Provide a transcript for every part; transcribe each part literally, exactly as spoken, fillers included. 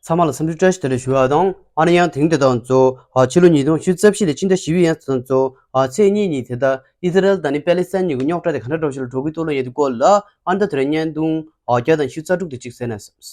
ཚང་མ་ལ་འཚམས་འདྲི་བཀྲ་ཤིས་བདེ་ལེགས་ཞུ་བ་དང་། ཨ་ནི་ཡང་དེང་དེ་དང་གཙོ་ཕྱི་ལོ་ཉིས་སྟོང་ཉི་ཤུ་རྩ་བཞི་ལོའི་སྤྱི་ཟླ་བཞི་པའི་ཡང་དང་གཙོ་ཚེས་གཉིས་ཉིན་དེ་ད་ཨི་ཟི་རལ་དང་ནི་པེ་ལི་སི་ཐན་གཉིས་ཀྱི་རྙོག་དྲ་དེ་ག་འདྲ་འདྲ་བོ་ཞིག་ལ་འགྲོ་གི་འདུག་ལབ་ཡས་དེ་སྐོར་ལ་ཨ་ནི་ད་དེ་རིང་བརྙན་ཐུང་བརྒྱ་དང་ཉི་ཤུ་རྩ་དྲུག་དེ་གཅིག་གསན་ན་བསམས།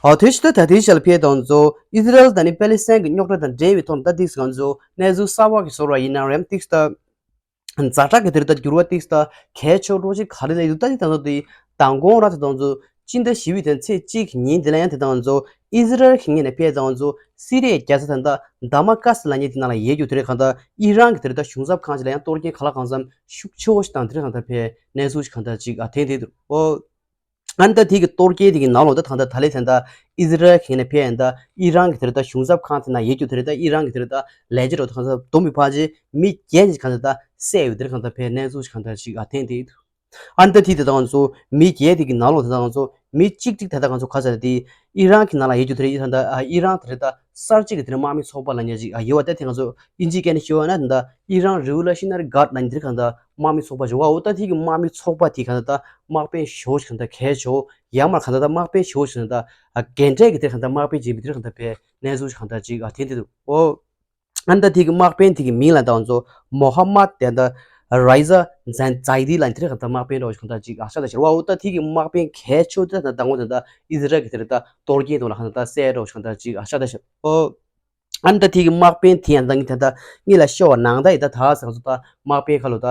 ཨ་དེ་བཞིན་ད་ད་ལྟའི་ཆ་ལ་ཕེབས་དང་གཙོ་ཨི་ཟི་རལ་དང་ནི་པེ་ལི་སི་ཐན་གྱི་རྙོག་དྲ་དང་འབྲེལ་བའི་ཐོག་ནས་ད་ཏིག་ང་ཚོ་གནས་ཚུལ་གསར་བ་གི་བཟོ་འདྲ་ཡིན་ན་རེད་ཏིག་ད། ཛ་དྲག་གི་དེར་ད་འགྱུར་བ་ཏིག་ད་གལ་ཆེ་བོ་ཅིག་ག་རེ་ལ་ཡོད་ད་ཏིག་ད་ཚོ་དེ་མདང་དགོང་ར་དེ་དང་ཚོ་སྤྱི་ཟླ་བཞི་པའི་དེ་ཚེས་གཅིག་གི་ཉིན་དེ་ལ་ཡང་དེ་དང་ཚོ་ཨི་ཟི་རལ་གྱི་ངོས་ནས་ཕེབས་དང་ཚོ་སི་རི་ཡའི་རྒྱལ་ས་དེ་ད་དཱ་མ་ཀ་སི་ལབ་མཁན་དེ་ནང་ལ་ཡོད་རྒྱུ་དེ་རེད། གང་ད་ཨི་རན་གྱི་དེར་ད་གཞུང་ཚབ་ཁང་ཅིག་ལ་ཡང་གཏོར་སྐྱོན་ག་ལ་གང་འཚམ་ཤུགས་ཆེ་བོ་ཞིག་དང་དེ་རེད། གང་ད་ཕེབས་གནས་ཚུལ་ཞིག་གང་ད་ཅིག་ཨ་ཐེངས་དེ་འདུག་ཨོ། ཨ་ནི་ད་དེ་གི་གཏོར་སྐྱོན་དེ་གི་ནང་ལོགས་ད་ད་ལྟ་ད་ལས་ད་ལྟ་ཨི་ཟི་རལ་གྱི་ནས་ཕེབས་ཡིན་ད་ཨི་རན་གྱི་དེ་རེད་ད་གཞུང་ཚབ་ཁང་དེ་ན་ཡོད་རྒྱུ་དེ་རེད། ད་ཨི་རན་གྱི་དེ་རེད་ད་ལས་བྱེད་རོགས་ད་གང་ཚ་བསྡོམས་པའི་ཕལ་ཆེར་མི་བརྒྱད་ཀྱི་གང་ཚ་ད་བསད་ཡོད་དེ་རེད། གང་ཚ་ཕེབས་གནས་ཚུལ་གང་ཚ་ཞིག་ཨ་ཐེངས་དེ་ཨ་ནི་ད་དེ་དེ་ད་གང་ཚོ་མི་བརྒྱད་དེ་གི་ནང་ལོགས་ད་ད་གང་ཚོ་མི་གཅིག་གཅིག་ད་ད་གང་ཚོ་ག་ཚ་དེ་ཨི་རན་གྱི་ནང་ལ་ཡོད་རྒྱུ་དེ་རེད། ད་ད་ཨི་རན་དེ་རེད་ད་གསར་བརྗེ་གི་དེ་རེད་དམག་མི་ཚོགས་པ་ལ་ཉེ་ཅིག་ཨ་ཡོད་བ། ད་དེ་གང་ཚོ་ཨིན་ཇི་སྐད་ནས་ཤོད་ན་ད་ད་ཨི་རན་རི་ཝོ་ལུ་ཤི་ན་རི་གྷར་ལ་ཉེ་དེ་རེད། གང་ད་དམག་མི་ཚོགས་པ་ཞིག་ཡོད་བ། འོ་ད་དེ་གི་དམག་མི་ཚོགས་པ་དེ་གང་ད་ད་དམག་དཔོན་ཞོ་ཞིག་གང་ད་གལ་ཆེ་བོ་ཡང་མར་གང་ད་ད་དམག་དཔོན་ཞོ་ཞིག་གང་ད་ཨ་རྒན་གྲས་ཀྱི་དེ་གང་ད་དམག་དཔོན་བྱེད་པའི་དེ་གང་ད་པའི་གནས་ཚུལ་ཞིག་གང་ད་ཅིག་ཨ་དེ་འདི་འདུག་ཨོ། ཨ་ནི་ད་དེ་གི་དམག་དཔོན་དེ་གི་མིང་ལ་ད་ང་ཚོ་མོ་ཧ་མད་དེ་ད་རའི་ཟ་ཛན་ཛའི་དི་ལ་དེ་གང་ད་དམག་དཔོན་རོགས་ཞིག་གང་ད་ཅིག་ཨ་ཤ་ད་ཤར་བ། འོ་ད་དེ་གི་དམག་དཔོན་གལ་ཆེ་བོ་དེ་ད་ད་ངོ་དེ་ད་ཨི་ཟི་རལ་གི་དེ་ད་གཏོར་སྐྱོན་དུ་ལ་གང་ད་བསད་རོགས་ཞིག་གང་ད་ཅིག་ཨ་ཤ་ད་ཤར་ཨོ། ཨ་ནི་ད་དེ་གི་དམག་དཔོན་དེ་ཡང་ད་ངས་ད་ལྟ་སྔོན་ལ་ཤོར་བ་ནང་ད་ཡི་ད་ད་ཟེར་ཚོ་ད་དམག་དཔོན་ཁ་ལོ་ད་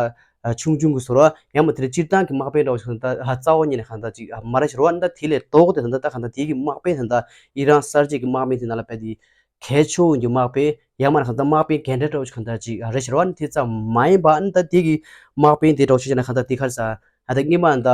ཆུང་ཆུང་གི་བཟོ་འདྲ་ཡང་མ་དེ་རེད། སྤྱིར་བཏང་གི་དམག་དཔོན་འདྲ་བོ་ཞིག་ད་རྩ་བ་ཉིད་ནས་གང་ད་ཅིག་མ་རེད་ཤོར་བ། ཨ་ནི་ད་དེ་ལས་ལྡོག་སྟེ་ད་ད་གང་ད་དེ་གི་དམག་དཔོན་ད་ད་ཨི་རན་གསར་བརྗེ་གི་དམག་མི་དེ་ནང་ལ་བས་དེ་གལ་ཆེ་བོ་གི་དམག་དཔོན་ཡང་མ་གང་ད་དམག་དཔོན་རྒན་གྲས་འདྲ་བོ་ཞིག་གང་ད་ཅིག་རེད་ཤོར་བ། ཨ་ནི་དེ་ཙམ་མ་ཡིན་པ་ཨ་ནི་ད་དེ་གི་དམག་དཔོན་དེ་འདྲ་བོ་ཞིག་ན་གང་ད་དེ་ཁར་ས་ཨ་ད་སྔོན་མ་ད།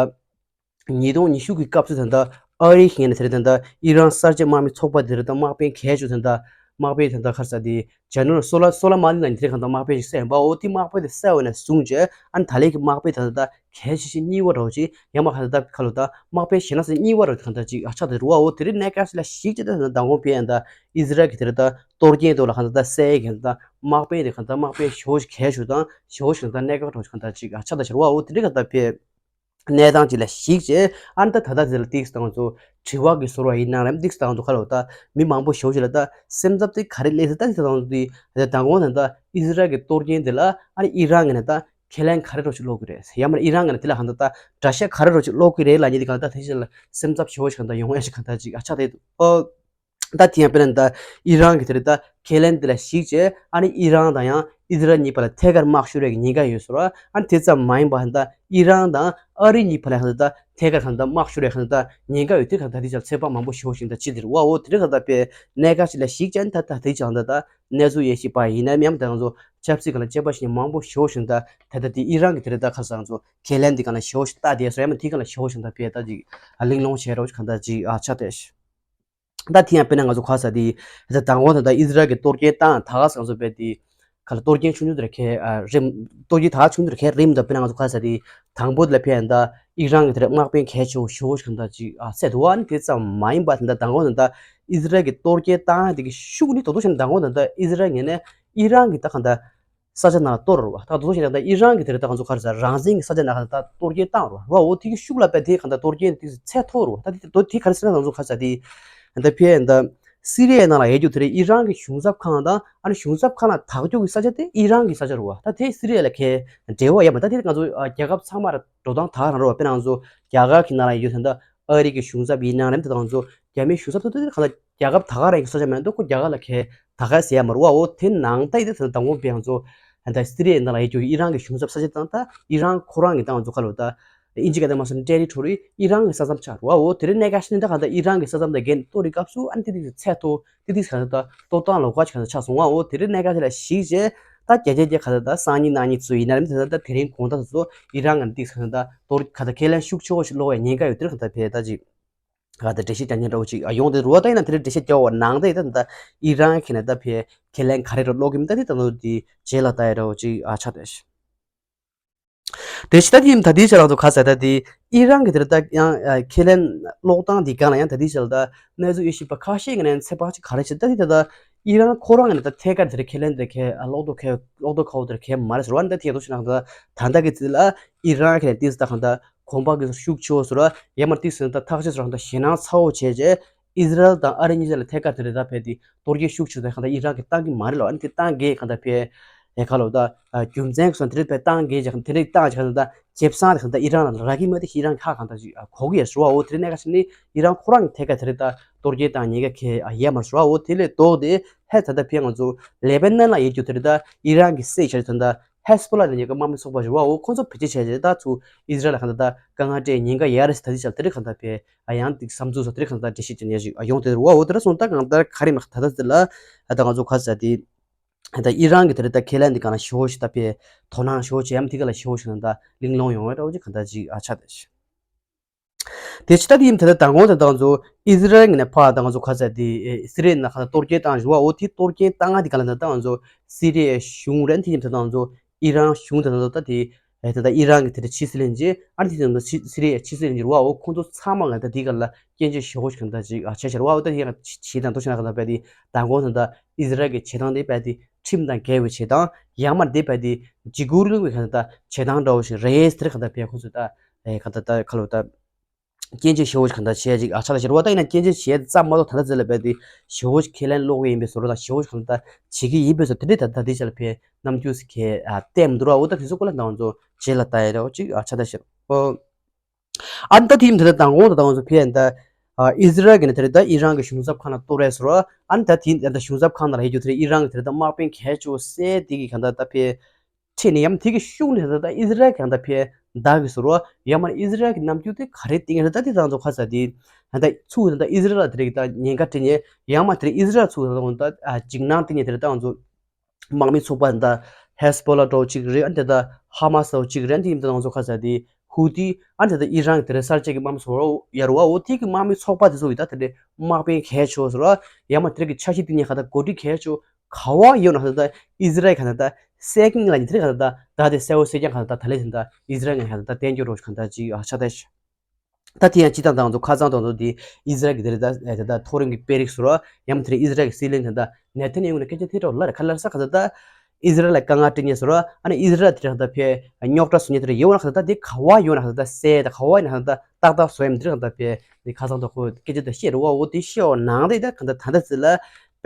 ཉིས་སྟོང་ཉི་ཤུ་གི་སྐབས་སུ་ད་ལྟ་ཨ་རི་ཡིན་ན་དེ་རེད། ད་ལྟ་ཨི་རན་གསར་བརྗེ་དམག་མི་ཚོགས་པ་དེ་རེད། ད་དམག་དཔོན་གལ་ཆེ་ད་ལྟ་དམག་དཔོན་ད་ལྟ་ཁར་ས་དེ་ཇེ་ནེ་རལ་སོ་ལ་སོ་ལ་མ་ནི་ལ་ནི་དེ་རེད། གང་ད་དམག་དཔོན་ཞིག་བསད་ཡིན་པ། འོ་དེ་དམག་དཔོན་དེ་བསད་འོ་ནས་བཟུང་རྗེས་ཨ་ནི་ད་ལན་གྱི་དམག་དཔོན་ད་ལྟ་གལ་ཆེ་ཤོས་གཉིས་པ་རོགས་ཅིག་ཡང་མ་གང་ད་ཁ་ལོ་ད་དམག་དཔོན་གཞན་ལ་ས་གཉིས་པ་རོགས་གང་ད་ཅིག་ཨ་ཆག་དེ་རུ་བ། འོ་དེ་རེད་གནས་སྐབས་ཤིག་ལ་ཞིག་ཅེ་ད་ད་མདང་དགོང་པའི་ཡང་ད་ཨི་ཟི་རལ་གི་དེ་རེད་ད་གཏོར་སྐྱོན་དུ་ལ་གང་ད་ད་བསད་ཡས་གང་ད་དམག་དཔོན་དེ་གང་ད་དམག་དཔོན་ཞོ་ཞིག་གལ་ཆེ་དང་ཞོ་ཞིག་ད་གནས་སྐབས་རོགས་གང་ད་ཅིག་ཨ་ཆག་ད་ཤར་བ། འོ་དེ་རེད་གང་ད་ཕེ། གནས་སྟངས་ཅིག་ལ་གཞིགས་བྱས་ཨ་ནི་ད་ད་ལྟ་དེ་ལ་ཏིག་སྟངས་ཚོ་དྲི་བ་གི་ཟུར་བ་ཡིན་ནའང་རེད། ཏིག་སྟངས་ཚོ་ཁ་ལ་ད་མི་མང་པོ་ཞོ་ཞིག་ལ་ད་སེམས་འཚབ་དེ་ག་རེ་སླེབས་ཟེར་ད་ཏིག་སྟངས་ཚོ་དེ་ད་དང་གོང་ད་ད་ཨི་ཟི་རལ་གི་གཏོར་སྐྱོན་དེ་ལ་ཨ་ནི་ཨི་རན་གི་ནས་ད་ཁས་ལེན་ག་རེ་རོགས་ཞིག་སློག་གི་རེད། ཡང་མ་ཨི་རན་གི་ནས་དེ་ལ་གང་ད་ད་འགྲེལ་བཤད་ག་རེ་རོགས་ཞིག་སློག་གི་རེད་ལབ་ཉེ་དེ་གང་ད་དེ་ཞིག་ལ་སེམས་འཚབ་ཞོ་ཞིག་གང་ད་ཡོང་ཡ་ཞིག་གང་ད་ཅིག་ཨ་ཆག་དེ་འདུག་ཨོ། ད་དེ་ཡང་དཔེར་ན་ད་ཨི་རན་གྱི་དེ་རེད་ད་ཁས་ལེན་དེ་ལ་གཞིགས་བྱས་ཨ་ནི་ཨི་རན་དང་ཡང་ཨི་ཟི་རལ་གཉིས་བར་ལ་ཐད་ཀར་དམག་ཤོར་ཡས་ཀྱི་ཉེན་ཁ་ཡོད་ཟེར་བ། ཨ་ནི་དེ་ཙམ་མ་ཡིན་པ་ད་ཨི་རན་དང་ཨ་རི་གཉིས་བར་ལ་ད་ཐད་ཀར་གང་ད་དམག་ཤོར་ཡས་གང་ད་ཉེན་ཁ་ཡོད་དེ་གང་ད་དེ་ཅག་ཚོད་དཔག་མང་པོ་ཞེ་པོ་ཞིག་ད་ཅི་དེ་རེད་བ། འོ་དེ་རེད་གང་ད་དཔེ་གནད་འགག་ཅིག་ལ་གཞིགས་བྱས་ཨ་ནི་ད་ད་དེ་ཅག་ད་ད་གནས་ཚུལ་ཡེ་ཤེས་པ་ཡིན་ན་མཉམ་དང་ཚོ་ཆབ་སྲིད་གང་ལ་དཔྱད་པ་ཞིག་མང་པོ་ཞེ་པོ་ཞིག་ད་ད་ད་དེ་ཨི་རན་གྱི་དེ་རེད་ད་ཁ་སང་ཚོ་ཁས་ལེན་དེ་གང་ལ་ཞེ་པོ་ཞིག་ད་དེ་སོ་ཡ་མ་དེ་གང་ལ་ཞེ་པོ་ཞིག་ད་དཔེ་ད་ཅིག་གླེང་སློང་བྱས་རོགས་གང་ད་ཅིག་ཨ་ཆག་དེ། ད་དེ་ཡང་དཔེར་ན་ང་ཚོ་ག་ས་དེ་ད་དང་པོ་ད་ད་ཨི་ཟི་རལ་གྱི་གཏོར་སྐྱོན་བཏང་ད་ག་ས་ང་ཚོ་བས་དེ་ག་ལ་གཏོར་སྐྱོན་ཆུང་ཆུང་དེར་ཁེ་རིམ་གཏོར་སྐྱོན་ད་ག་ཆུང་དེར་ཁེ་རིམ་ད་དཔེར་ན་ང་ཚོ་ག་ས་དེ་དང་པོ་དེ་ལ་ཕན་ད་ཨི་རན་གྱི་དེར་དམག་དཔོན་གལ་ཆེ་བོ་ཞེ་པོ་ཞིག་ད་ཅིག་བསད་འདུག་ཨ་ནི་དེ་ཙམ་མ་ཡིན་པ་ད་ད་དང་པོ་ད་ད་ཨི་ཟི་རལ་གྱི་གཏོར་སྐྱོན་བཏང་དེ་གི་ཤུགས་ནི་དོ་དོ་ཞིག་དང་པོ་ད་ད་ཨི་ཟི་རལ་ངོས་ནས་ཨི་རན་གྱི་ད་ག་ད། ས་ཆ་ནང་གཏོར་རོ་བ། ད་དོ་ཞིག་ད་ཨི་རན་གྱི་དེ་རེད་ད་ང་ཚོ་ག་རེ་ཟེར་རང་བཙན་གྱི་ས་ཆ་ནང་ད་གཏོར་སྐྱོན་བཏང་རོ་བ། འོ་དེ་གི་ཤུགས་ལ་བས་དེ་ག་ད་གཏོར་སྐྱོན་དེ་ཚད་མཐོ་རོ་བ། ད་དེ་དོ་དེ་ག་རེ་ཟེར་ན་ང་ཚོ་ག་རེ་ཟེར་དེ་ད་ཕེ་ད་སི་རི་ཡའི་ནང་ལ་ཡོད་རྒྱུ་དེ་རེད། ཨི་རན་གྱི་གཞུང་ཚབ་ཁང་དང་ཨ་ནི་གཞུང་ཚབ་ཁང་ལ་དག་རྒྱུ་གི་ས་ཆ་དེ་ཨི་རན་གྱི་ས་ཆ་རོ་བ། ད་དེ་སི་རི་ཡ་ལ་ཁེ་འབྲེལ་བ་ཡོད་མ་ད་དེ་ང་ཚོ་རྒྱལ་ཁབ་ཚང་མ་ལ་འགྲོ་སྟངས་དག་རང་རོ་བ། དཔེར་ན་ང་ཚོ་རྒྱ་གར་གྱི་ནང་ལ་ཡོད་ད་ཨ་རི་གི་གཞུང་ཚབ་ཡིན་ནའང་རེད། ད་ང་ཚོ་རྒྱ་མིའི་གཞུང་ཚབ་ཏུ་ཏུ་ག་ལ་རྒྱལ་ཁབ་ད་ག་རང་གི་ས་ཆ་མེད་འདུག་ཁོ་རྒྱ་གར་ལ་ཁེ་ད་ག་ཟེར་ཡ་མ་རུ་བ། འོ་དེ་ནང་ད་ཡི་དེ་ད་དང་པོ་བས་ང་ཚོ་ད་སི་རི་ཡའི་ནང་ལ་ཡོད་རྒྱུ་ཨི་རན་གྱི་གཞུང་ཚབ་ས་ཆ་དང་ད་ཨི་རན་ཁོ་རང་གི་ད་ང་ཚོ་ག་ལོ་ད་ཨིན་ཇི་སྐད་དང་མ་སོང་ཊེ་རི་ཊོ་རི་ཨི་རན་གྱི་ས་མཚམས་ཆགས་རུ་བ། འོ་དེ་རིང་གནད་འགག་ཤིན་ད་ག་ད་ཨི་རན་གྱི་ས་མཚམས་དང་འགན་གཏོར་རི་སྐབས་སུ་ཨ་ནི་དེ་དེ་ཚད་མཐོ་དེ་དེ་ག་ད་གཏོར་སྟངས་ལོགས་ཀ་ཅིག་ག་ད་ཆགས་སོང་བ། འོ་དེ་རིང་གནད་འགག་དེ་ལ་གཞིགས་བྱས་ད་རྒྱ་རྒྱ་རྒྱ་ག་ད་ད་སང་ཉིན་གནངས་ཉིན་ཚོ་ཡིན་ན་རིམ་དེ་ད་ད་དེ་རིང་དགོང་དག་ཚོ་ཨི་རན་གྱི་དེ་ག་ད་གཏོར་ག་ད་ཁས་ལེན་ཤུགས་ཆེ་བོ་ཞིག་སློག་ཡ་ཉེན་ཁ་ཡོད་དེ་ག་ད་ཕེ་ད་ཅིག་ག་ད་འགྲེལ་བཤད་རྒྱག་མཁན་འདྲ་བོ་ཅིག་ཡོང་དེ་རུ་བ། ད་ཡིན་ན་དེ་རིང་འགྲེལ་བཤད་རྒྱག་པ་ནང་ད་ཡིན་ད་ད་ཨི་རན་གྱི་ནས་ད་ཕེ་ཁས་ལེན་ག་རེ་རུ་སློག་གི་མིན་ད་དེ་ད་ནོ་དེ་རྗེས་ལ་ད་ཡ་འདྲ་བོ་ཅིག་ཨ་ཆགས་ཏེ། དེ་ཕྱི་ད་དེ་ཡིན་ད་དེའི་ཆ་ལ་ཚོ་ག་ཟེར་ད་དེ་ཨི་རན་གྱི་དེར་ད་ཡང་ཁས་ལེན་སློག་སྟངས་དེ་གང་ལ་ཡང་ད་དེའི་ཆ་ལ་ད་གནས་ཚུལ་ཡེ་ཤེས་པ་ཁ་ཤས་ཀྱི་ནས་ཚེ་དཔག་ཅིག་ག་རེ་བྱེད་ད་དེ་ད་ད་ཨི་རན་ཁོ་རང་གི་ནས་ད་ཐད་ཀར་དེར་ཁས་ལེན་དེ་ཁས་སློག་ཏོ་ཁས་སློག་ཏོ་ཁ་བོ་དེར་ཁས་མ་རེད་ཟེར་བ། ད་དེ་ཡང་དུ་ཕྱི་ནང་ད་ད་ལྟ་གི་ཚེ་ལ་ཨི་རན་གྱི་ནས་དེ་ད་གང་ད་གོམ་པ་གི་ཤུགས་ཆེ་བོ་ཟེར་བ་ཡང་མ་དེ་ཟེར་ད་ཐག་ཆོད་ཟེར་བ་ད་ཞེད་སྣང་ཚ་བོ་བྱས་རྗེས། ཨི་ཟི་རལ་དང་ཨ་རི་གཉིས་ཆ་ལ་ཐད་ཀར་དེ་འདྲ་ད་ཕེ་དེ་གཏོར་སྐྱོན་ཤུགས་ཆེ་ད་གང་ལྟར་ཨི་རན་གྱིས་བཏང་གི་མ་རེད་ལ། ཨ་ནི་དེ་བཏང་གི་གང་ལྟར་ཕེ་ཨེ་ག་ལོ་ད་རྒྱུ་མཚན་གྱི་སོང་དེ་འདྲ་ཕེ་བཏང་གི་ཅེས་གང་དེ་འདྲ་བཏང་ཅེས་གང་ལྟར་ཇེ་བཟང་དེ་གང་ལྟར་ཨི་རན་ལ་རག་གི་མེད་དེ་ཨི་རན་ཧ་གང་ལྟར་ཅིག་གོ་གི་ཡ་ཞུ་བ་འོ། དེ་རེད་ནས་ག་ཞིག་ནི་ཨི་རན་ཁོ་རང་གི་ཐད་ཀར་དེ་རེད་ད་གཏོར་སྐྱོན་བཏང་ཉེན་ཁ་ཁེ་ཡ་མར་ཞུ་བ་འོ། དེ་ལས་ལྡོག་སྟེ་ཧེ་ད་ལྟ་ཕེ་ང་ཚོ་ལེ་པེ་ནན་ལ་ཡོད་རྒྱུ་དེ་རེད་ད་ཨི་རན་གྱི་སྲིད་བྱ་ད་ད་ཧེ་སི་པོ་ལ་ནས་ཉེན་ཁ་དམག་མི་ཚོགས་པ་ཞུ་བ་འོ། ཁོ་ཚོ་བེད་སྤྱོད་བྱས་ཏེ་ད་ཚུ་ཨི་ཟི་རལ་ལ་གང་ལྟར་ད་དཀའ་ངལ་སྤྲད་ཉེན་ཁ་ཡ་རེད་ད་དེ་ཆ་དེ་རེད་གང་ལྟར་ཕེ། ཨ་ཡང་ཏིག་བསམ་ཚུལ་སོགས་དེ་རིགས་གང་ལྟར་འགྲེལ་བཤད་ཅན་ཡ་ཞིག་ཡོང་དེ་རུ་བ་འོ། དེ་ར་སོང་ད་གང་ལྟར་ག་རེ་མ་ད་ལྟ་ཚེ་ལ་ཨ་ད་ང་ཚོ་ཁ་ས་དེ་ཨ་ད་ཨི་རན་གྱི་དེ་རིགས་ད་ཁས་ལེན་དེ་གང་ལ་ཞེ་པོ་ཞིག་ད་ཕེ་དོ་སྣང་ཞེ་པོ་ཅན་ཡམ་དེ་ག་ལ་ཞེ་པོ་ཞིག་ན་ད་གླེང་སློང་ཡོང་བའི་འདྲ་བོ་ཅིག་གང་ལྟར་ཅིག་ཨ་ཆ་དེ་ཞིག་དེ་ཕྱི་ད་དེ་ཡིན་ད་ད་དང་གོང་དེ་ད་ང་ཚོ་ཨི་ཟི་རལ་གྱི་ནས་ཕ་ད་ང་ཚོ་ཁ་ས་དེ་སི་རི་ཡའི་ནང་ཁ་ད་གཏོར་སྐྱོན་བཏང་ཞུ་བ་འོ། དེ་གཏོར་སྐྱོན་བཏང་ང་དེ་ག་ལ་ད་ད་ང་ཚོ་སི་རི་ཡའི་གཞུང་རེད་དེ་ཡིན་ད་ད་ང་ཚོ་ཨི་རན་གཞུང་དེ་ད་ད་ད་དེ། ཨེ་ད་ལྟ་ཨི་རན་གྱི་དེ་འདྲ་ཕྱི་སྲིད་བློན་ཆེན་ཨ་ནི་དེ་ཚོ་ཕྱི་སི་རི་ཡའི་ཕྱི་སྲིད་བློན་ཆེན་རུ་བ་འོ། ཁོང་ཚོ་ཚང་མ་ང་ད་དེ་ག་ལ་སྐྱོན་བརྗོད་ཞེ་པོ་ཞིག་གང་ལྟར་ཅིག་ཨ་བྱས་བྱས་རུ་བ་འོ། ད་དེ་ཡང་བྱེད་སྟངས་འདུག་ཤེ་ན་གང་ལྟར་བས་དེ་མདང་དགོང་ད་ལྟ་ཨི་ཟི་རལ་གྱི་བྱེད་སྟངས་དེ་བས་དེ་ཁྲིམས་དང་འགལ་བའི་བྱེད་སྟངས་ཡང་མ་དེ་བས་དེ་འཇིགས་སྐུལ་གླེང་བའི་གང་ལྟར་བྱེད་སྟངས་འདྲ་བོ་ཞིག་རེད་ཟེར་གང་ལྟར་བས་ཁོང་ཚོས་ད་ཨེ་གང་ལྟར་ད་ག་ལོ་ད། སྐྱོན་བརྗོད་ཞེ་པོ་ཞིག་གང་ལྟར་བྱས་ཅིག་ཨ་ཆ་ལ་ཞེ་པོ་ད་ཡིན་ན་སྐྱོན་བརྗོད་བྱས་ཙམ་མ་གཏོགས་ད་ལྟ་ཚེ་ལ་བས་དེ་ཞེ་པོ་ཞིག་ཁས་ལེན་ཀློག་གི་ཡིན་པའི་བཟོ་འདྲ་དང་ཞེ་པོ་ཞིག་གང་ལྟར་བྱེད་ཀྱི་ཡིན་པའི་བཟོ་དེ་འདྲའི་ད་ལྟ་དེ་ཆ་ལ་ཕེ་རྣམ་འགྱུར་ཞིག་གས་ཨ་བསྟན་མི་འདུག་ར་འོ། ད་དེ་ཚོ་ཀོ་ལ་འདང་ཚོ་རྗེས་ལ་ལྟ་ཡ་རེད་འོ། ཅིག་ཨ་ཆ་ད་ཞེ་པོ་ཨ་ད་དེ་ཡིན་ད་ལྟ་དང་འོ་ད་དང་ཚོ་ཕེ་ཡ་ད་ཨ་ཨི་ཟི་རལ་གྱི་ནས་དེ་རེད་ད་ཨི་རན་གྱི་གཞུང་ཚབ་ཁང་ལ་གཏོར་རེད་ཟེར་རོ། ཨ་ནི་ད་དེ་ད་གཞུང་ཚབ་ཁང་ནང་ལ་ཡོད་རྒྱུ་དེ་རེད། ཨི་རན་གྱི་དེ་རེད་ད་དམག་དཔོན་གལ་ཆེ་བོ་སེ་དེ་གི་གང་ལྟར་ད་ཕེ། ཁྲིད་ནས་ཡང་དེ་གི་ཤུགས་ནས་ད་ལྟ་ཨི་ཟི་རལ་གང་ལྟར་ཕེ་བདག་གི་ཟུར་བ་ཡང་མ་ཨི་ཟི་རལ་གི་རྣམ་འགྱུར་དེ་ག་རེ་སྟེང་ད་ལྟ་དེ་ད་ང་ཚོ་ཁ་ས་དེ་ད་ལྟ་ཚུགས་ད་ལྟ་ཨི་ཟི་རལ་ལ་དེ་རིགས་ད་ཉེན་ཁ་སྤྲད་ནས་ཡང་མ་དེ་ཨི་ཟི་རལ་ཚུགས་ད་ལྟ་འཇིགས་སྣང་སྟེང་ནས་དེ་རིགས་ད་ང་ཚོ་དམག་མི་ཚོགས་པ་ད་ལྟ་ཧེ་སི་པོ་ལ་འདྲ་བོ་གཅིག་རེད། ཨ་ནི་དེ་ད་ཧ་མ་སི་འདྲ་བོ་གཅིག་རེད། ཨ་ནི་དེ་ཡིན་ད་ང་ཚོ་ཁ་ས་དེ་ཧུ་ཏི་ཨ་ནི་དེ་ད་ཨི་རན་གི་དེ་རིགས་གསར་བརྗེ་གི་དམག་མི་ཚོགས་པ་ཡ་རུ་བ་འོ། དེ་གི་དམག་མི་ཚོགས་པ་དེ་ཚོ་ཡི་ད་དེ་འདྲའི་དམག་དཔོན་གལ་ཆེ་བོ་ཟེར་བ་ཡང་མ་དེ་རིགས་ཀྱི་འཆར་གཞི་སྟེང་ནས་ག་ད་གོ་སྒྲིག་གལ་ཆེ་བོ། ག་བ་ཡོད་ན་ག་ད་ཨི་ཟི་རལ་ག་ད་ད་སད་ཀིང་ལ་ཉི་ཐིག་ག་ད་ད་ད་དེ་གསལ་བོ་གསལ་རྐྱང་ག་ད་ད་ད་ལེ་དེ་ད་ཨི་ཟི་རལ་ང་ག་ད་ད་བསྟན་རྒྱུ་རོ་ག་ད་ཅིག་ཨ་ཆ་ད་ཤི། ད་དེ་ཡང་སྤྱི་བཏང་དང་ཚོ་ཁ་ཚང་དང་ཚོ་དེ་ཨི་ཟི་རལ་གི་དེ་རེད་ད་ད་ད་མཐོ་རིམ་གྱི་དཔོན་རིགས་སུ་རོ་ཡང་མ་དེ་རེད། ཨི་ཟི་རལ་གི་སྲིད་བློན་ད་ད་ནེ་ཐན་ཡ་ཧུ་ནས་སྐད་ཆ་དེ་འདྲ་ལ་རེ་ཁ་ལར་ས་ག་ད་ད་ཨི་ཟི་རལ་ལ་དཀའ་ངལ་སྤྲད་ཉེ་སུ་རོ། ཨ་ནི་ཨི་ཟི་རལ་དེ་རེད་ག་ད་ཕེ་རྙོག་དྲ་བཟོ་ཉེ་དེ་རེད་ཡོད་ན་ག་ད་ད་དེ་ག་བ་ཡོད་ན་ག་ད་ད་སད་ད་ག་བ་ཡོད་ན་ག་ད་ད་ཏག་ཏག་བཟོ་ཡ་མི་དེ་རེད་ག་ད་ཕེ། དེ་ཁ་སང་དུ་ཁོ་སྐད་ཆ་དེ་བཤད་རེད་བ། འོ་དེ་བཤད་འོ་ནང་དེ་ད་གང་ལྟར་ད་ལྟ་ཚེ་ལ་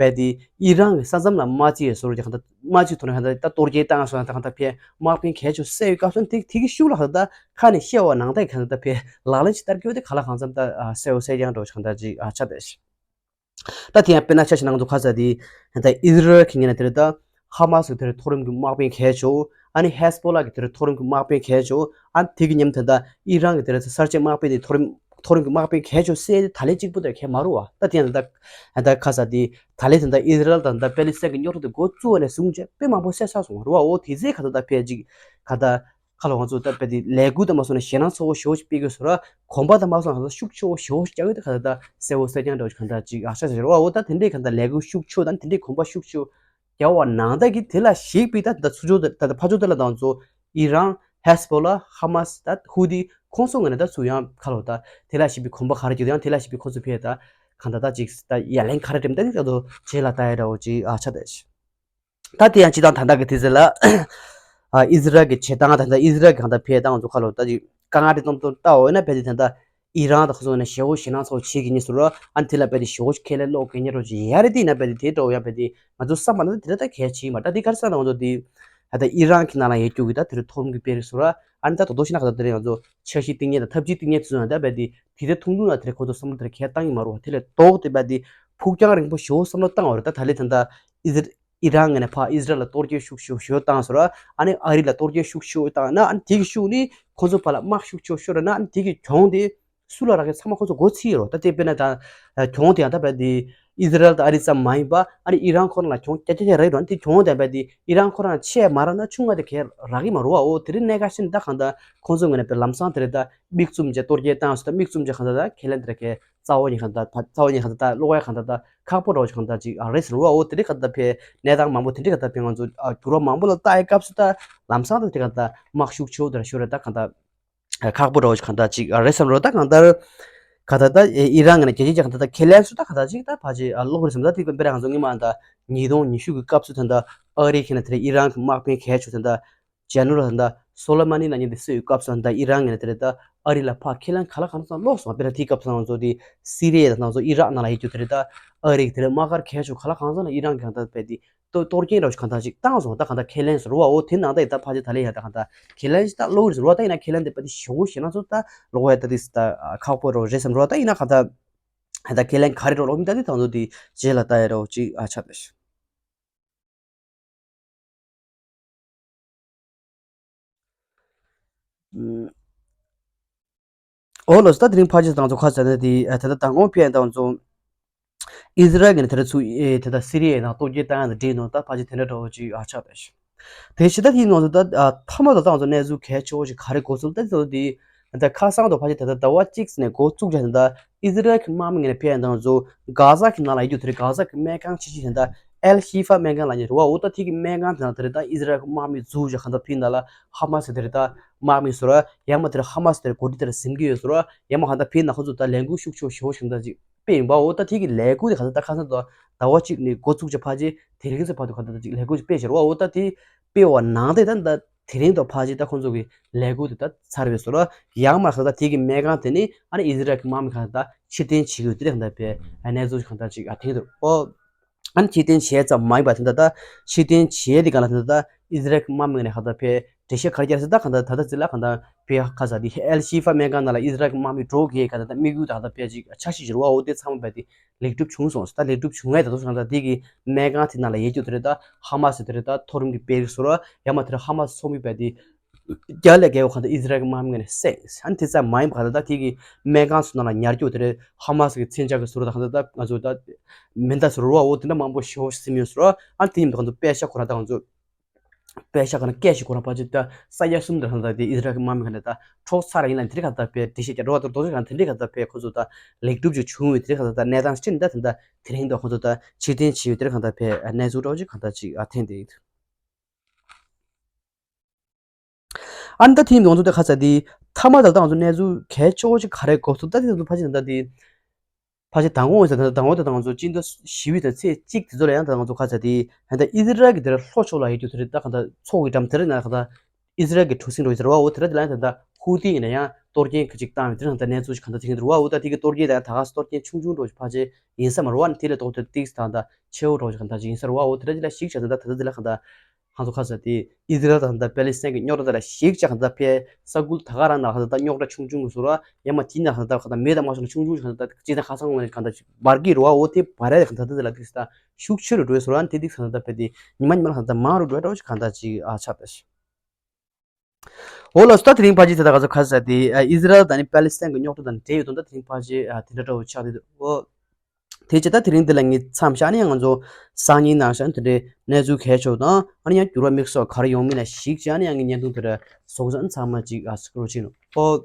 བས་དེ་ཨི་རན་གྱི་ས་མཚམས་ལ་དམག་རྩིས་ཡོད་སོར་གྱི་གང་ལྟར་དམག་རྩིས་ཐོག་ནས་གང་ལྟར་ད་གཏོར་སྐྱོན་བཏང་སོང་ད་གང་ལྟར་ཕེ་དམག་དཔོན་གལ་ཆེ་བསད་ཡོད་སྐབས་སུ་དེ་དེ་གི་ཤུགས་ལ་གང་ལྟར་ཁ་ནས་བཤད་འོ་ནང་དེ་གང་ལྟར་ཕེ་ལག་ལེན་ཅིག་བསྟར་གྱི་འོ་དེ་ག་ལ་གང་འཚམ་ད་བསད་འོ་བསད་ཀྱང་འགྲོ་གང་ལྟར་ཅིག་ཨ་ཆ་དེ་ཤི། ད་དེ་ཡང་དཔེར་ན་ཆ་བཞག་ན་ང་ཚོ་ཁ་ས་དེ་ད་ཨི་ཟི་རལ་གྱི་ངོས་ནས་དེ་རེད་ད། ཧ་མ་སི་གི་དེ་རེད་མཐོ་རིམ་གྱི་དམག་དཔོན་གལ་ཆེ་བོ། ཨ་ནི་ཧེ་སི་པོ་ལ་གི་དེ་རེད་མཐོ་རིམ་གྱི་དམག་དཔོན་གལ་ཆེ་བོ། ཨ་ནི་དེ་གི་མཉམ་དུ་ད་ཨི་རན་གི་དེ་རེད་གསར་བརྗེ་དམག་དཔོན་དེ་མཐོ་རིམ་མཐོ་རིམ་གྱི་དམག་དཔོན་གལ་ཆེ་བོ་སེ་ད་ལེ་གཅིག་པུ་དེ་གལ་མ་རུ་བ། ད་དེ་ཡང་ད་ད་ཁ་ས་དེ་ད་ལེ་དེ་ད་ཨི་ཟི་རལ་དང་ད་པེ་ལི་སི་ཐན་གི་རྙོག་དྲ་དེ་འགོ་བཙུགས་པ་ནས་བཟུང་བྱས་དཔེ་མང་པོ་བསད་ཚར་སོང་བ་རུ་བ། འོ་དེ་ཚེ་ག་ད་ད་ཕལ་ཅིག་ག་ད་ཁ་ལོ་ང་ཚོ་ད་དཔེ་དེ་ལས་འགུལ་དང་མ་སོང་ན་ཞེད་སྣང་ཚ་བོ་ཞེ་པོ་ཞིག་སྤེལ་དགོས་སོ་ར། གོམ་པ་དང་མ་སོང་ན་ཤུགས་ཆེ་བོ་ཞེ་པོ་ཞིག་རྒྱག་གི་ད་ག་ད་ད་གསལ་བོ་གསལ་རྐྱང་འདྲ་བོ་ཞིག་གང་ལྟར་ཅིག་ཨ་ཤ་ཤ་རེད་བ། འོ་ད་དེ་འདྲའི་གང་ལྟར་ལས་འགུལ་ཤུགས་ཆེ་བོ་དང་དེ་འདྲའི་གོམ་པ་ཤུགས་ཆེ་བོ་རྒྱག་པ་ནང་ད་གི་དེ་ལ་གཞིགས་པའི་ད་ད་ཚུར་ཕྱོགས་ད་ད་ཕར་ཕྱོགས་དེ་ལ་དང་ཚོ་ཨི་རན་ཧེ་སི་པོ་ལ་ཧ་མ་སི་ད་ཧུ་ཏི་ཁོང་ཚོ་ངོས་ནས་ད་ཚུར་ཡང་ཁ་ལོ་ད་དེ་ལ་གཞིགས་པའི་གོམ་པ་ག་རེ་རྒྱག་ཡང་དེ་ལ་གཞིགས་པའི་ཁོང་ཚོ་ཕེ་ད་གང་ལྟར་ད་ཅིག་ད་ཡ་ལན་ག་རེ་འགྲེམས་ད་ནི་ད་དོ་རྗེས་ལ་ལྟ་ཡ་འདྲ་བོ་ཅིག་ཨ་ཆ་ད་ཤི། ད་དེ་ཡང་སྤྱི་བཏང་ད་ལྟ་གི་དུས་ཚོད་ལ་ཨ་ཨི་ཟི་རལ་གྱི་བྱེད་སྟངས་ད་ལྟ་ཨི་ཟི་རལ་གྱི་གང་ལྟར་ཕེ་ད་ང་ཚོ་ཁ་ལོ་ད་ཅིག་དཀའ་ངལ་དེ་ཙམ་ཙམ་ལྟ་འོ་ན་ཕེ་དེ་ད་ལྟ་ཨི་རན་དང་ཁོ་ཚོ་ནས་ཞེ་བོ་ཞེད་སྣང་ཚ་བོ་བྱེད་ཀྱི་ཉེ་ཟུར་ཨ་ནི་དེ་ལ་ཕེ་དེ་ཞེ་བོ་ཁས་ལེན་ཀློག་གི་ཉེ་རོ་ཅིག་ཡ་རེད། དེ་ན་ཕེ་དེ་དེ་འདྲ་བོ་ཡང་ཕེ་དེ་ང་ཚོ་བསམ་པ་ན་དེ་ལྟ་གལ་ཆེ་མ་ད་དེ་ག་རེ་ཟེར་ན་ང་ཚོ་དེ་ད་ལྟ་ཨི་རན་གྱི་ནང་ལ་ཡོད་རྒྱུ་གི་ད་དེ་རུ་མཐོ་རིམ་གྱི་དཔོན་རིགས་ཟུར་ཨ་ནི་ད་དོ་དོ་ཞེ་ན་ག་ད་དེ་རེད། ང་ཚོ་འཆར་གཞི་བཏིང་ཉེ་དང་ཐབས་ཇུས་བཏིང་ཉེ་དེ་ཚོ་ཡང་ད་ཕེ་དེ་དེ་དེ་ཐུང་ཐུང་ན་དེ་རེད་ཁོ་ཚོ་བསམ་བློ་དེ་རེད་གལ་བཏང་གི་མ་རུ་བ། དེ་ལས་ལྡོག་སྟེ་ཕེ་དེ་ཕུགས་རྒྱང་རིང་པོ་ཞེ་བོ་བསམ་བློ་བཏང་བ་རེད། ད་ད་ལྟ་དེ་ད་ཨི་ཟི་ཨི་རན་ངོས་ནས་ཕར་ཨི་ཟི་རལ་ལ་གཏོར་སྐྱོན་ཤུགས་ཆེ་ཤོས་བཏང་ཟེར་བ། ཨ་ནི་ཨ་རི་ལ་གཏོར་སྐྱོན་ཤུགས་ཆེ་ཤོས་བཏང་ན་ཨ་ནི་དེ་གི་ཤུགས་ནི་ཁོ་ཚོ་ཕར་ལ་དམག་ཤུགས་ཆེ་ཤོས་ར་ན་ཨ་ནི་དེ་གི་གྱོང་དེ་སུ་ལ་རག་གི་ཚང་མ་ཁོ་ཚོ་མགོ་ཚིག་རོ། ད་དེ་དཔེར་ན་ད་གྱོང་དེ་ཡང་ད་བས་དེ་ཨི་ཟི་རལ་དང་ཨ་རི་ཙམ་མ་ཡིན་པ་ཨ་ནི་ཨི་རན་ཁོ་རང་ལ་གྱོང་རྒྱ་རྒྱ་རྒྱ་རེད་རོ། ཨ་ནི་དེ་གྱོང་དེ་བས་དེ་ཨི་རན་ཁོ་རང་ཆེ་མ་རག་ན་ཆུང་ང་དེ་གས་རག་གི་མ་རོ་བ། འོ་དེ་རིང་གནད་འགག་ཤིན་ད་གང་ད་ཁོ་ཚོ་ངོས་ནས་ལམ་སང་དེ་རེད་ད་མིག་བཙུམ་བྱས་གཏོར་སྐྱོན་བཏང་སོ། ད་མིག་བཙུམ་བྱས་གང་ད་ད་ཁས་ལེན་དེ་རེད་གས་རྩ་བ་ཉིད་གང་ད་རྩ་བ་ཉིད་གང་ད་ད་ཀློག་ཡ་གང་ད་ད་ཁག་པོ་རོ་གང་ད་ཅིག་ཨ་རེད་ཟེར་བ། འོ་དེ་རིང་གང་ད་ཕེ་གནས་སྟངས་མང་པོ་དེ་འདྲ་གང་ད་ཕེ་ང་ཚོ་ཨ་འགྱུར་བ་མང་པོ་ལ་ལྟ་ཡི་སྐབས་སུ་ད་ལམ་སང་ད་དེ་གང་ད་དམག་ཤུགས་ཆེ་བོ་དེ་ར་ཤོར་རེད། ད་གང་ད་ཁག་པོ་རོ་གང་ད་ཅིག་ཨ་རེད་བསམ་རོ། ད་གང་ད་གང་ད་ད་ཨི་རན་ངོས་ནས་རྒྱལ་སྤྱི་གང་ད་ད་ཁས་ལེན་སུ་ད་གང་ད་ཅིག་ད་ཕ་ཅིག་ཨ་ཀློག་རེད་བསམ། ད་དེ་དཔེར་ན་ང་ཚོ་སྔོན་མ་ད་ཉིས་སྟོང་ཉི་ཤུ་གི་སྐབས་སུ་ད་ད་ཨ་རི་ཁེ་ན་དེ་ར་ཨི་རན་གི་དམག་དཔོན་གལ་ཆེ་ད་ད་ ཇེ་ནེ་རལ་ད་སོ་ལེ་མ་ནི་ལབ་མཁན་དེ་གསོད་པའི་སྐབས་སུ་ད་ཨི་རན་གྱིས་དེ་རེད་ད་ཨ་རི་ལ་ཕར་ཁས་ལེན་ག་ལ་གང་འཚམ་ལོག་སོང་། དཔེར་ན་དེའི་སྐབས་སུ་ང་ཚོ་དེ་སི་རི་ཡ་དང་ང་ཚོ་ཨི་རག་ནང་ལ་ཡོད་རྒྱུ་དེ་རེད་ད་ཨ་རི་གི་དེ་རེད་དམག་སྒར་གས་ཆོག་ག་ལ་གང་འཚམ་ལ་ཨི་རན་གྱིས་གང་ལྟར་དཔེ་དེ་གཏོར་གཏོར་སྐྱོན་རོགས་གང་ལྟར་ཅིག་བཏང་སོང་། ད་གང་ལྟར་ཁས་ལེན་སོང་རེད་བ། འོ་དེ་ནང་ད་ཡིན་ད་ཕལ་ཆེར་ད་ལས་ཡ་ད་གང་ལྟར་ཁས་ལེན་ཞིག་ད་ལོག་རེད་ཟེར་བ། ད་ཡིན་ན་ཁས་ལེན་དེ་དཔེ་དེ་ཞོག་ཞེ་ན་ཚོ་ད་ལོག་ཡ་ད་དེ་ད་ཁག་པོ་རོགས་རེད་བསམ་རོགས། ད་ཡིན་ན་གང་ལྟར་ད་ཁས་ལེན་ག་རེ་རོགས་ལོག་མི་ད་དེ་དང་ཚོ་དེ་རྗེས་ལ་ད་ཡ་རོགས་ཅིག་ཨ་ཆགས་པས། འོ་ལགས་སོ། ད་དེ་རིང་ཕལ་ཆེར་ད་ང་ཚོ་ཁ་ཟེར་ན་དེ་ད་ལྟ་མདང་དགོང་ཕེབས་ཡ་ད་ང་ཚོ་ཨི་ཟི་རལ་གྱི་ནས་དེ་ར་ཚུ་ཨེ་ད་ལྟ་སི་རི་ཡའི་ནང་གཏོར་རྒོལ་བཏང་ཡ་དང་འབྲེལ་ནོ་ད་ཕལ་ཆེར་དེ་འདྲ་འདྲ་བོ་ཅིག་ཨ་ཆགས་པས། དེ་ཕྱི་ད་དེ་ང་ཚོ་ད་ཐ་མ་ད་ད་ང་ཚོ་གནས་ཚུལ་གལ་ཆེ་བོ་ཞིག་ག་རེ་གོ་སོང་ད་དེ་ཚོ་དེ་ད་ཁ་སང་དུ་ཕལ་ཆེར་ད་ལྟ་ཟླ་བ་གཅིག་ནས་འགོ་བཙུགས་བྱས་ད་ཨི་ཟི་རལ་གྱི་དམག་མི་ངོས་ནས་ཕེབས་ཡ་ད་ང་ཚོ་གྷ་ཟ་གི་ནང་ལ་ཡོད་རྒྱུ་དེ་རེད། གྷ་ཟ་གི་སྨན་ཁང་ཆེ་ཤོས་དེ་ད་ཨེལ་ཤི་ཧྥ་སྨན་ཁང་ལབ་མཁན་རེད་བ། འོ་ད་དེ་གི་སྨན་ཁང་དེ་ནང་དེ་རེད་ད་ཨི་ཟི་རལ་གྱི་དམག་མི་འཛུལ་བྱས་གང་ལྟར་ཕེབས་ནང་ལ་ཧ་མ་སི་དེ་རེད་ད་དམག་མི་ཚོ་ར་ཡང་མ་དེ་ར་ཧ་མ་སི་དེ་ར་འགོ་ཁྲིད་དེ་ར་ཟིན་གྱི་ཡོད་ཚོ་ར་ཡང་མ་གང་ལྟར་ཕེབས་ནང་ཁོ་ཚོ་ད་ལས་འགུལ་ཤུགས་ཆེ་བོ་ཞེ་བོ་ཞིག་ད་ཅིག་དཔེ་ཡིན་པའོ། ད་དེ་གི་ལས་འགུལ་དེ་ག་ཚོད་ད་ཁ་སང་དུ་ཟླ་བ་གཅིག་ནས་འགོ་བཙུགས་བྱས་ཕལ་ཆེར་དེ་རིང་ཚེ་བར་དུ་ག་ཚོད་ད་ཅིག་ལས་འགུལ་ཅིག་སྤེལ་བྱས་རེད་བ། འོ་ད་དེ་སྤེལ་བ་ནང་དེ་ད་ད་དེ་རིང་དུ་ཕལ་ཆེར་ད་ཁོང་ཚོ་གི་ལས་འགུལ་དེ་ད་ཚར་བས་སོ་ར་ཡང་མ་ཁ་ད་དེ་གི་སྨན་ཁང་དེ་ནི་ཨ་ནི་ཨི་ཟི་རལ་གི་དམག་མི་ག་ཚོད་ད་ཕྱིར་འཐེན་བྱེད་དགོས་དེ་རེད་ག་ད་པས་གནས་ཚུལ་ག་ཚོད་ཅིག་ཨ་ཐེངས་དུ་ཨོ། ཨ་ནི་ཕྱིར་འཐེན་བྱས་ཙམ་མ་ཡིན་པ་དེ་འདྲ་ད་ཕྱིར་འཐེན་བྱས་དེ་ག་ལ་དེ་འདྲ་ད་ཨི་ཟི་རལ་གྱི་དམག་མི་ནས་ག་ད་ཕེ་འགྲེལ་བཤད་ག་རེ་བརྒྱབ་ཟེར་ད་ག་ད་ད་ད་ཙི་ལ་ག་ད་ཕེ་ཁ་ས་དེ་ཨེལ་ཤི་ཧྥ་སྨན་ཁང་ནང་ལ་ཨི་ཟི་རལ་གྱི་དམག་མི་འགྲོ་གི་ག་ད་ད་དམིགས་ཡུལ་ད་ག་ད་ཕེ་ཅིག་འཆར་གཞི་བཞིན་རུ་བ་འོ་དེ་ཚང་མ་བས་དེ་ལེགས་གྲུབ་བྱུང་སོང་ད་ལེགས་གྲུབ་བྱུང་ངས་ད་དུ་སོང་ད་དེ་གི་སྨན་ཁང་དེ་ནང་ལ་ཡོད་རྒྱུ་དེ་རེད་ད་ཧ་མ་སི་དེ་རེད་ད་མཐོ་རིམ་གྱི་དཔེ་རིགས་སོ་ར་ཡང་མ་དེ་ར་ཧ་མ་སི་ཚོགས་མི་བས་དེ། རྒྱ་ལས་རྒྱལ་བ་གང་ལྟར་ཨི་ཟི་རལ་གྱི་དམག་མི་ངོས་ནས་བསད། ཨ་ནི་དེ་ཙམ་མ་ཡིན་པ་གང་ལྟར་ད་དེ་གི་སྨན་ཁང་ཚོ་ནང་ལ་ཉར་རྒྱུ་དེ་རེད། ཧ་མ་སི་གི་མཚོན་ཆ་གི་ཟུར་དང་གང་ལྟར་ད་ང་ཚོ་ད་མེ་མདའ་ཟུར་རུ་བ་འོ་དེ་འདྲ་མང་པོ་ཞེ་པོ་ཟིན་ཡོད་ཟུར། ཨ་ནི་དེ་ཉིན་ད་ང་ཚོ་པད་ཤག་ཁོ་ར་ད་ང་ཚོ་པད་ཤག་ག་ན་སྐད་ཞིག་ཁོ་ར་ཕལ་ཆེར་ད་ས་ཡ་གསུམ་དང་གང་ལྟར་དེ་ཨི་ཟི་རལ་གྱི་དམག་མི་གང་ལྟར་ད་འཕྲོག་ཚར་ཡིན་ལ་དེ་རིགས་གང་ལྟར་པས་འགྲེལ་བཤད་རྒྱག་འགྲོ་བ་དང་རྡོ་རྗེ་གང་དེ་འདྲས་གང་ལྟར་པས་ཁོ་ཚོ་ད་ལེགས་གྲུབ་ཅིག་བྱུང་བའི་དེ་རིགས་གང་ལྟར་ད་གནས་སྟངས་སྤྱི་ནི་ད་དེ་འདྲ་དེ་རིང་ད་ཁོ་ཚོ་ད་ཕྱིར་འཐེན་བྱས་ཡོད་དེ་རིགས་གང་ལྟར་པས་གནས་ཚུལ་འདྲ་བོ་ཅིག་གང་ལྟར་ཅིག་ཨ་ཐེངས་དེ། ཨ་ནི་ད་ཐེངས་ང་ཚོ་དེ་ཁ་ཚ་དེ་ཐ་མ་ད་ལྟ་ང་ཚོ་གནས་ཚུལ་གལ་ཆེ་བོ་ཞིག་ག་རེ་གོ་ཐུབ་ད་དེ་ང་ཚོ་ཕལ་ཆེར་ད་དེ་ཕལ་ཆེར་དང་པོ་ཡིན་ས་ད་དང་པོ་ད་ང་ཚོ་སྤྱི་ཟླ་བཞི་པའི་ད་ཚེས་གཅིག་དེ་ཚོ་ལ་ཡང་ད་ང་ཚོ་ཁ་ཚ་དེ་ད་ཨི་ཟི་རལ་གི་དེ་ལ་ལྷོ་ཕྱོགས་ལ་ཡོད་རྒྱུ་དེ་རེད་ད་ག་ད་མཚོ་གི་འགྲམ་དེ་རེད་ན་ག་ད་ཨི་ཟི་རལ་གི་གྲུ་གཟིངས་འགྲོ་ཡི་ཟེར་བ་འོ་དེ་ར་དེ་ལ་ཡང་ད་ད་ཧུ་ཏི་ཡིན་ན་ཡང་གཏོར་སྐྱོན་ག་ཅིག་བཏང་བའི་དེ་རང་ད་གནས་ཚུལ་ཞིག་ག་ད་དེ་ཡིན་ཟེར་བ་འོ་ད་དེ་གི་གཏོར་སྐྱོན་ད་ཡང་ད་ག་ས་གཏོར་སྐྱོན་ཆུང་ཆུང་འགྲོ་ཞིག་ཕལ་ཆེར་ཡིན་ས་མ་རེད་བ་ནི་དེ་ལས་ལྡོག་སྟེ་ཏིག་ས་ད་ད་ཆེ་བོ་འགྲོ་ཞིག་ག་ད་ཅིག་ཡིན་ས་རེད་བ། འོ་དེ་ར་དེ་ལ་ཞིག་བྱས་ད་ད་ད་དེ་ལ་ག་ད་ང་ཚོ་ཁ་ས་དེ་ཨི་ཟི་རལ་དང་ད་པེ་ལི་སི་ཐན་གྱི་རྙོག་དྲ་དེ་ལ་ཞིག་བྱས་ག་ད་ཕེ་ས་ཁུལ་ད་ག་རང་ན་ག་ད་རྙོག་དྲ་ཆུང་ཆུང་གི་བཟོ་ར་ཡང་མ་དེ་ན་ག་ད་ག་ད་མེ་དང་མ་སོང་ན་ཆུང་ཆུང་ཞིག་ག་ད་ཅི་ད་ཁ་སང་ངོ་ནས་ག་ད་ཅིག་འབར་གི་རེད་བ། འོ་དེ་འབར་ཡ་ག་ད་དེ་ལ་ཏིག་ས་ད་ཤུགས་ཆེ་རུ་འགྲོ་བཟོ་ར་དེ་ཏིག་ས་ད་ད་ཕེ་དེ་ཉི་མ་ཉི་མ་ལ་ག་ད་མང་རུ་འགྲོ་འགྲོ་ཞིག་ག་ད་ཅིག་ཨ་ཆགས་པ་ཞིག་འོ་ལགས་སོ། ད་དེ་རིང་ཕལ་ཆེར་དེ་ད་ག་ཚོད་ཁ་ས་དེ་ཨ་ཨི་ཟི་རལ་དང་ནི་པེ་ལི་སི་ཐན་གྱི་རྙོག་དྲ་དང་འབྲེལ་ཡོད་དོན་ད་དེ་རིང་ཕལ་ཆེར་ཨ་དེ་འདྲ་འདྲ་བོ་ཆགས་བསྡད་འདུག་འོ། དེ་བྱས་ད་དེ་རིང་འདི་ལ་ངས་མཚམས་བཞག་ནས་ང་ཚོ་སང་ཉིན་ནང་བཞིན་དེ་འདྲའི་གནས་ཚུལ་གལ་ཆེ་བ་དང་ཨ་ནི་ཡང་འགྱུར་བ་དམིགས་བསལ་ག་རེ་ཡོང་མིན་ལ་གཞིགས་བྱས་ཨ་ནི་ཡང་ངའི་བརྙན་ཐུང་དེ་འདྲ་བཟོ་བཟོ་ཚང་མ་ཅིག་ཨ་སྐུ་རོགས་བྱེད་ནོ། འོ།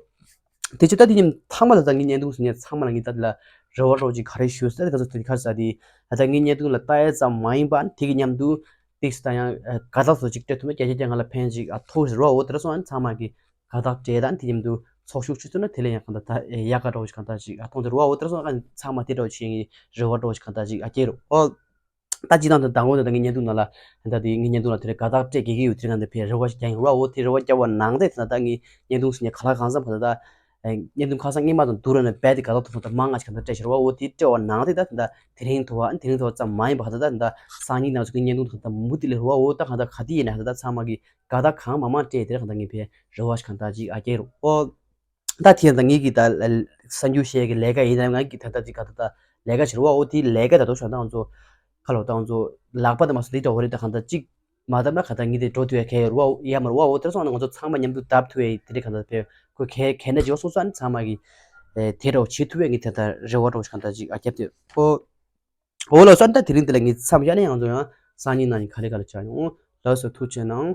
དེ་བྱས་ད་དེ་ཉིན་ཐ་མ་ད་ལྟ་ངའི་བརྙན་ཐུང་ཟིན་ནས་ཚང་མ་ལ་ངས་ད་དེ་ལ་རེ་བ་རོགས་ཅིག་ག་རེ་ཞུ་ཟེར་ད་ག་ཚོད་དེ་ག་ས་དེ་ད་ལྟ་ངའི་བརྙན་ཐུང་ལ་ལྟ་ཡས་ཙམ་མ་ཡིན་པ་དེ་གི་མཉམ་དུ། ཏིག་ས་ཡང་དགའ་རྟགས་སོགས་ཅིག་སྤྲད་ཐུབ་ན་སྐད་ཆ་རྒྱག་ང་ལ་ཕན་ཅིག་ཨ་ཐོགས་ཟེར་བ་འོ་དེ་འདྲ་སོང་ཨ་ཚང་མ་གི་དགའ་རྟགས་སྤྲད་དང་དེ་མཉམ་དུ་ཚོགས་ཞུགས་ཞུ་ཐུབ་ན་དེ་ལས་ཡང་གང་ལྟར་ད་ཡག་ག་འདྲ་བོ་ཞིག་གང་ལྟར་ཅིག་ཨ་མཐོང་ཟེར་བ་འོ་དེ་འདྲ་སོང་ཨ་ཚང་མ་དེ་འདྲ་བོ་ཞིག་ངའི་རེ་བ་འདྲ་བོ་ཞིག་གང་ལྟར་ཅིག་ཨ་སྐྱེ་རུ་ཨོ། ད་སྤྱི་བཏང་དུ་མདང་དགོང་དུ་ད་ངའི་བརྙན་ཐུང་ནང་ལ་ད་དེ་ངའི་བརྙན་ཐུང་ལ་དེ་འདྲ་དགའ་རྟགས་སྤྲད་དགེ་གི་ཡོད་དེ་གང་ལྟར་ཕེ་རེ་བ་ཞིག་རྒྱག་ཡིན་རུ་ཨོ་དེ་རེ་བ་རྒྱབ་པ་ནང་དེ་ད་ད་ངའི་བརྙན་ཐུང་ཟིན་ནས་ག་ལ་གང་འཚམ་གང་ལྟར་ད། བརྙན་ཐུང་ཁ་སང་སྔོན་མ་དང་བསྡུར་ན་རྦད་དེ་དགའ་རྟགས་ཐོབ་སོང་། ད་མང་ང་ཞིག་ག་ད་སྤྲད་ཤར་བ་འོ་དེ་སྤྲད་པ་ནང་དེ་ད་ད་དེ་རིང་ཐོ་བ་དེ་རིང་ཐོ་བ་ཙམ་མ་ཡིན་པ་ག་ད་ད་ད་སང་ཉིན་ནང་ཚུད་ཀྱི་བརྙན་ཐུང་དང་ད་མུ་མཐུད་ལས་རུ་བ་འོ་ད་ག་ད་ག་དེ་ཡིན་ན་ད་ད་ཚང་མ་གི་དགའ་རྟགས་གང་མང་མང་སྤྲད་དེ་ར་ག་ད་ངས་ཕེ་རེ་བ་ཞིག་ག་ད་ཅིག་ཨ་སྐྱེ་རུ་ཨོ། ད་དེ་ད་ངེད་ཀྱི་ད་གསར་འགྱུར་བཤད་ཀྱི་ལས་ཀ་ཡིན་ན་ང་གི་ད་ད་ཅིག་ག་ད་ད་ལས་ཀ་ཤར་བ་འོ་དེ་ལས་ཀ་ད་དོ་ཤ་ད་ང་ཚོ་ཁ་ལོ་ད་ང་ཚོ་ལག་པ་ད་མ་སོ་དེ་ད་འོ་རེད་ད་ག་ད་ཅིག་མ་བཏབ་ན་ག་ད་ངེད་དེ་འགྲོ་ཐུབ་ཡ་གལ་ཡོད་རུ་བ་ཡ་མ་རུ་བ་འོ་དེ་སོང་ན་ང་ཚོ་ཚང་མ་མཉམ་དུ་བཏབ་ཐུབ་ཡ་དེ་རེད་ག་ད་ཕེ་ཁོ་གལ་གལ་གནད་ཅིག་སོང་ས་ནི་ཚང་མ་གི་དེ་འདྲ་བོ་བྱེད་ཐུབ་ཡ་ངས་ད་ད་རེ་བ་འདྲ་བོ་ཞིག་ག་ད་ཅིག་ཨ་རྒྱབ་དེ་ཨོ། འོ་ལགས་སོ། ད་དེ་རིང་འདི་ལ་ངས་མཚམས་བཞག་ནས་ང་ཚོ་ཡང་སང་ཉིན་གནངས་ཉིན་ག་རེ་ག་རེ་བྱ་ཡོང་། ལགས་སོ། ཐུགས་རྗེ་གནང་།